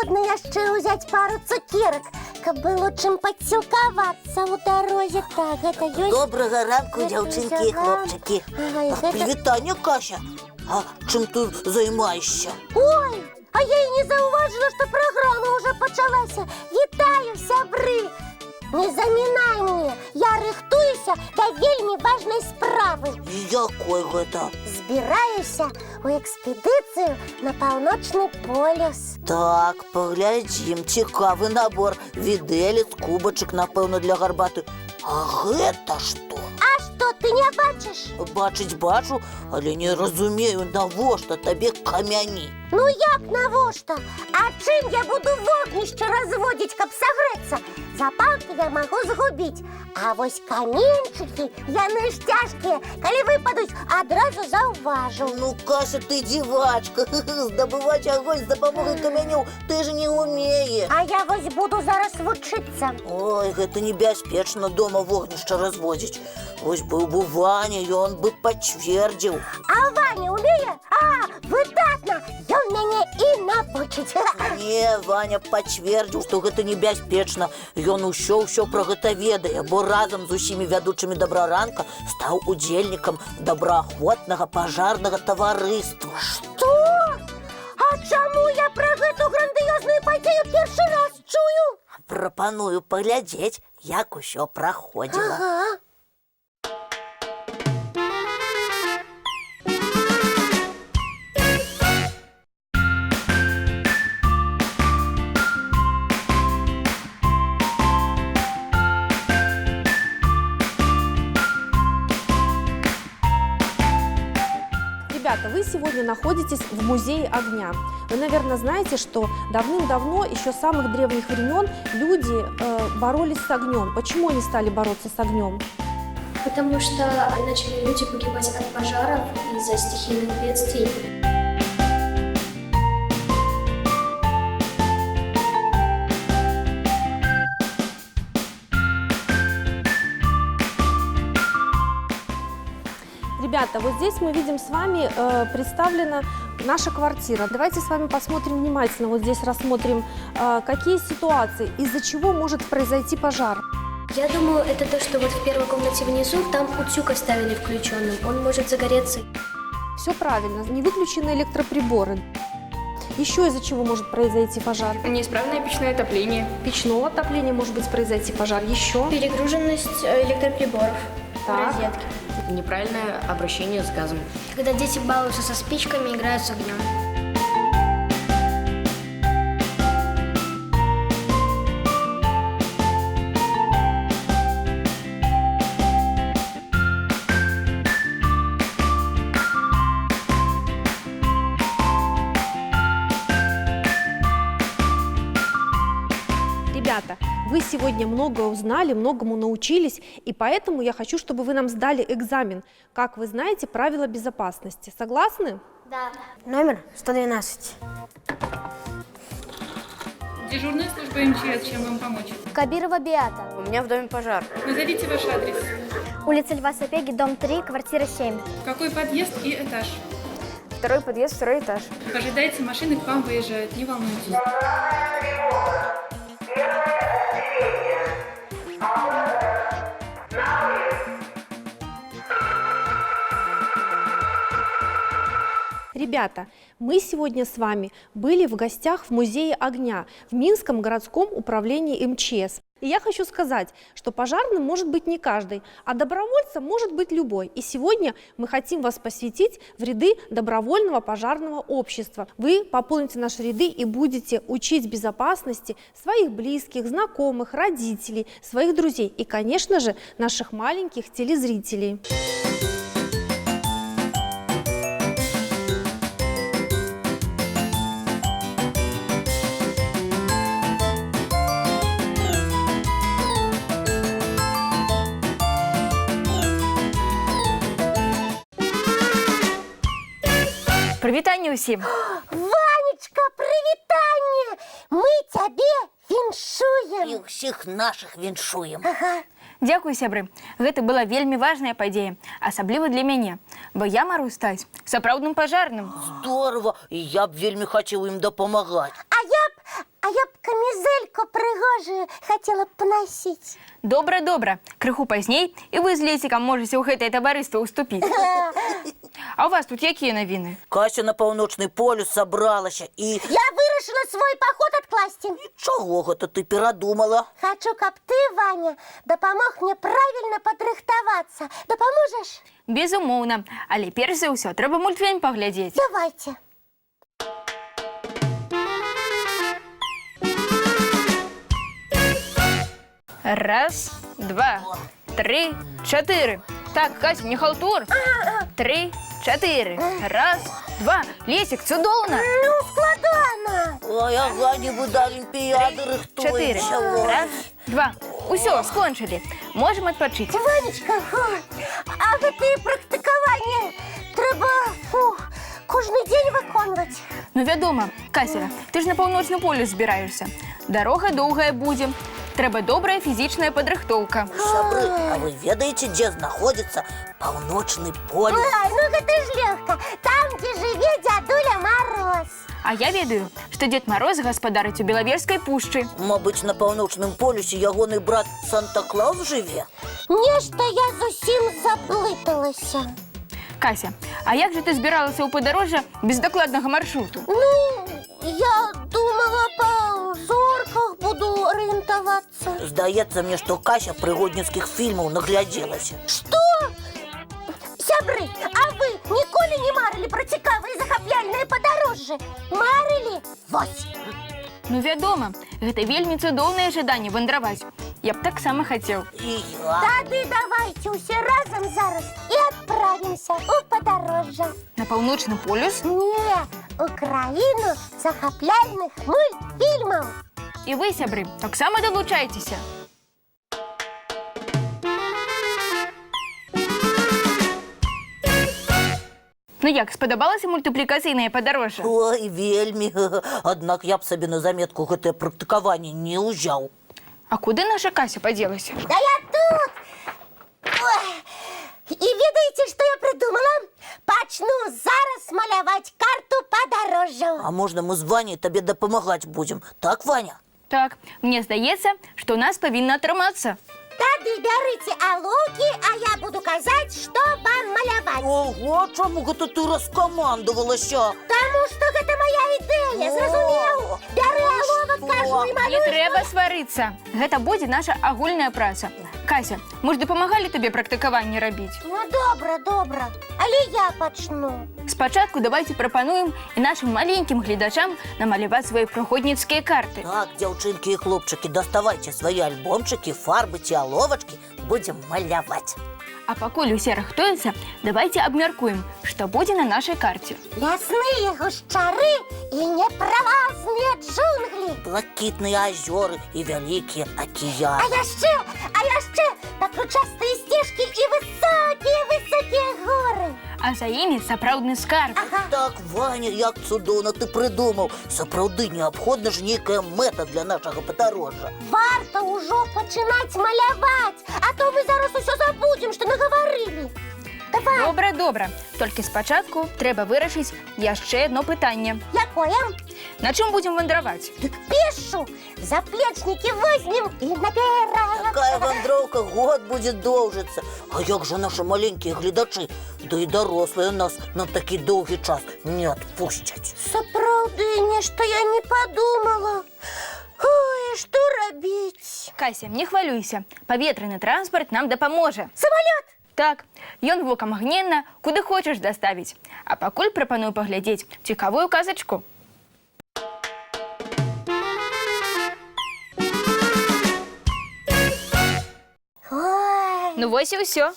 Неабходна яшчэ ўзяць пару цукерак, каб было чым падсілкавацца ў дарозе. Так, гэта ёсць. Добрага ранку, Гэта дзяўчынкі і взяла. хлопчыкі. Ага, і гэта. Прывітанне, Кася. А чым ты займаешся? Ой, а я і не заўважыла, што праграма ўжо пачалася. Вітаю, сябры! Не замінай мне, я рыхтуюся да вельмі важнай справы. Якой гэта? Збіраюся ў экспедыцыю на Паўночны полюс. Так, паглядзім, цікавы набор. Відэлец, кубачак, напэўна, для гарбаты. А гэта што? А што, ты не бачыш? Бачыць бачу, але не разумею, навошта табе камяні. Ну як навошта? А чым я буду вогнішча разводзіць, каб сагрэцца? Запалкі я магу згубіць. А вось каменьчыкі, яны ж цяжкія, калі выпадуць, адразу заўважу. Ну, Кася, ты дзівачка. Здабываць агонь з дапамогай камянёў ты ж не умееш. А я вось буду зараз вучыцца. Ой, гэта небяспечна дома вогнішча разводзіць. Вось быў бы Ваня, ён бы пацвердзіў. А Ваня умее? А, выдатна! Ён мяне і навучыць. Не, Ваня пацвердзіў, што гэта небяспечна. Ён усё пра гэта ведае, бо разам з усімі вядучымі «Добраранка» стаў удзельнікам добраахвотнага пажарнага таварыства. Што? А чаму я пра гэту грандыёзную падзею першы раз чую? Прапаную паглядзець, як усё праходзіла. Ага. Ребята, вы сегодня находитесь в Музее огня. Вы, наверное, знаете, что давным-давно, еще с самых древних времен, люди боролись с огнем. Почему они стали бороться с огнем? Потому что начали люди погибать от пожаров из-за стихийных бедствий. Ребята, вот здесь мы видим с вами представлена наша квартира. Давайте с вами посмотрим внимательно. Вот здесь рассмотрим, какие ситуации, из-за чего может произойти пожар. Я думаю, это то, что вот в первой комнате внизу, там утюг оставили включенным, он может загореться. Все правильно, не выключены электроприборы. Еще из-за чего может произойти пожар? Неисправное печное отопление. Печного отопления может быть произойти пожар. Еще. Перегруженность электроприборов. Так. Розетки. Неправильное обращение с газом. Когда дети балуются со спичками, играют с огнем. Ребята, вы сегодня многое узнали, многому научились, и поэтому я хочу, чтобы вы нам сдали экзамен. Как вы знаете, правила безопасности. Согласны? Да. Номер 112. Дежурная служба МЧС, чем вам помочь? Кабирова Биата. У меня в доме пожар. Назовите ваш адрес. Улица Льва Сапеги, дом 3, квартира 7. Какой подъезд и этаж? Второй подъезд, второй этаж. Ожидайте, машины к вам выезжают, не волнуйтесь. Ребята, мы сегодня с вами были в гостях в Музее огня в Минском городском управлении МЧС. И я хочу сказать, что пожарным может быть не каждый, а добровольцем может быть любой. И сегодня мы хотим вас посвятить в ряды добровольного пожарного общества. Вы пополните наши ряды и будете учить безопасности своих близких, знакомых, родителей, своих друзей и, конечно же, наших маленьких телезрителей. Прывітанне ўсім. Ванечка, прывітанне! Мы цябе віншуем! І ўсіх нашых віншуем. Ага. Дзякуй, сябры. Гэта была вельмі важная падзея, асабліва для мяне, бо я мару стаць сапраўдным пажарным. Здорово, і я б вельмі хацеў ім дапамагаць. А А я б камізэльку прыгожую хацела б панасіць. Добра, добра. Крыху пазней і вы з Лесікам можаце ў гэтае таварыства ўступіць. А у вас тут якія навіны? Кася на паўночны полюс сабралася і. Я вырашыла свой паход адкласці. Чаго гэта ты перадумала? Хачу, каб ты, Ваня, дапамог мне правільна падрыхтавацца. Дапаможаш? Безумоўна, але перш за ўсё трэба мультфільм паглядзець. Давайте. Раз, два, тры, чатыры. Так, Кася, не халтур. Тры, чатыры. Раз, два. Лесік, цудоўна. Ну, складана. Ой, ага, нібы да алімпіяды Чатыры. рыхтуемся. Ой. Раз, два. Усё, скончылі. Можам адпачыць. Ванечка, фу, а гэтыя практыкаванні трэба фу, кожны дзень выконваць. Ну, вядома, Кася, ты ж на паўночны полюс збіраешся. Дарога доўгая будзе. Трэба добрая фізічная падрыхтоўка. Сябры, а вы ведаеце, дзе знаходзіцца паўночны полюс? Ой, ну гэта ж лёгка. Там, дзе жыве дзядуля Мароз. А я ведаю, што Дзед Мароз гаспадарыць у Белаверскай пушчы. Мабыць, на паўночным полюсе ягоны брат Санта-Клаус жыве? Нешта я зусім заблыталася. Кася, а як жа ты збіралася ў падарожжа без дакладнага маршруту? Ну, я думала, па зорках буду арыентавацца. Здаецца мне, што Кася прыгодніцкіх фільмаў наглядзелася. Што? Сябры, а вы ніколі не марылі пра цікавыя і захапляльныя падарожжы? Марылі? Вось. Ну, вядома, гэта вельмі цудоўнае жаданне вандраваць. Я б таксама хацеў. І я. Тады давайте усе разам зараз і адправімся ў падарожжа. На паўночны полюс. Не, у краіну захапляльных мультфільмаў. І вы, сябры, таксама далучайцеся. Ну як, спадабалася мультыплікацыйнае падарожжа? Ой, вельмі. Аднак я б сабе на заметку гэтае практыкаванне не ўзяў. А куды наша Кася падзелася? Да я тут! Ой. І ведаеце, што я прыдумала? Пачну зараз маляваць карту падарожжаў. А можна мы з Ваняй табе дапамагаць будзем? Так, Ваня? Так, мне здаецца, што ў нас павінна атрымацца. Тады бярыце алоўкі, а я буду казаць, што вам маляваць. Ого, чаму гэта ты раскамандавалася? Таму што гэта моя ідэя, О, зразумеў? Бяры ну аловак, што? кажу, і Не малюй. трэба сварыцца. Гэта будзе наша агульная праца. Кася, мы ж дапамагалі табе практыкаванне рабіць. Ну добра, добра, але я пачну. Спачатку давайте прапануем і нашым маленькім гледачам намаляваць свае прыгодніцкія карты. Так, дзяўчынкі і хлопчыкі, даставайце свае альбомчыкі, фарбы ці аловачкі, будзем маляваць. А пакуль усе рыхтуюцца, давайте абмяркуем, што будзе на нашай карце. Лясныя гушчары і неправазныя джунглі. Блакітныя азёры і вялікія А акіяны. яшчэ, а яшчэ пакручастыя сцежкі і высокія высокія горы. А за імі сапраўдны скарб. Ага. Так, Ваня, як цудоўна ты прыдумаў. Сапраўды неабходна ж нейкая мэта для нашага падарожжа. Варта ўжо пачынаць маляваць, а то мы зараз усё забудзем, што нагаварылі. Давай, Добра, добра. Толькі спачатку трэба вырашыць яшчэ одно пытанне. якое? На чым будзем вандраваць? Дык пешу, заплечнікі возьмем і наперад. Такая вандроўка год будзе доўжыцца. А як жа нашы маленькія гледачы, да і дарослыя нас на такі доўгі час не адпусцяць. Сапраўды, нешта я не падумала. Ой, што рабіць? Кася, не хвалюйся. Паветраны транспарт нам дапаможа. Самалёт! Так, ён вокамгненна куды хочаш даставіць. А пакуль прапаную паглядзець цікавую казачку. Ой, Ну вось і ўсё.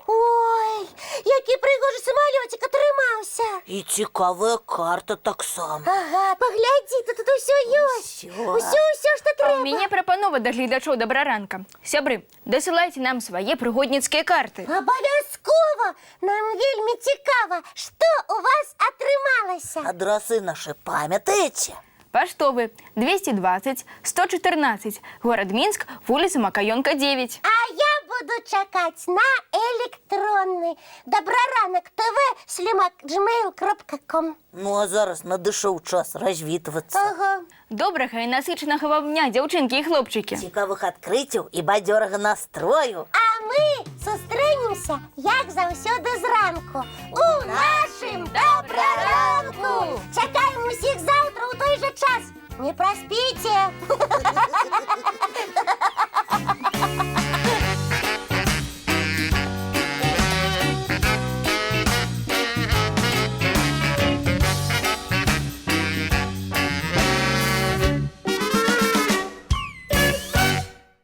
ой, які прыгожы самалёцік атрымаўся. І цікавая карта таксама. Ага, паглядзі, тут усё ёсць. Усё. Усё, усё, што А ў трэба. мяне прапанова да гледачоў Дабраранка. Сябры, дасылайце нам свае прыгодніцкія карты. Абавязкова! Нам вельмі цікава, што у вас атрымалася. Адрасы нашы памятаеце? Паштовы 220 114, горад Мінск, вуліца Макаёнка 9. А я буду буду чакаць на электронны добраранактв@gmail.com. Ну а зараз надышоў час развітвацца. Ага. Добрага і насычанага вам дня, дзяўчынкі і хлопчыкі. Цікавых адкрыццяў і бадзёрага настрою. А мы сустрэнемся, як заўсёды, зранку у нашым Добраранку. Чакаем усіх заўтра ў той жа час. Не праспіце.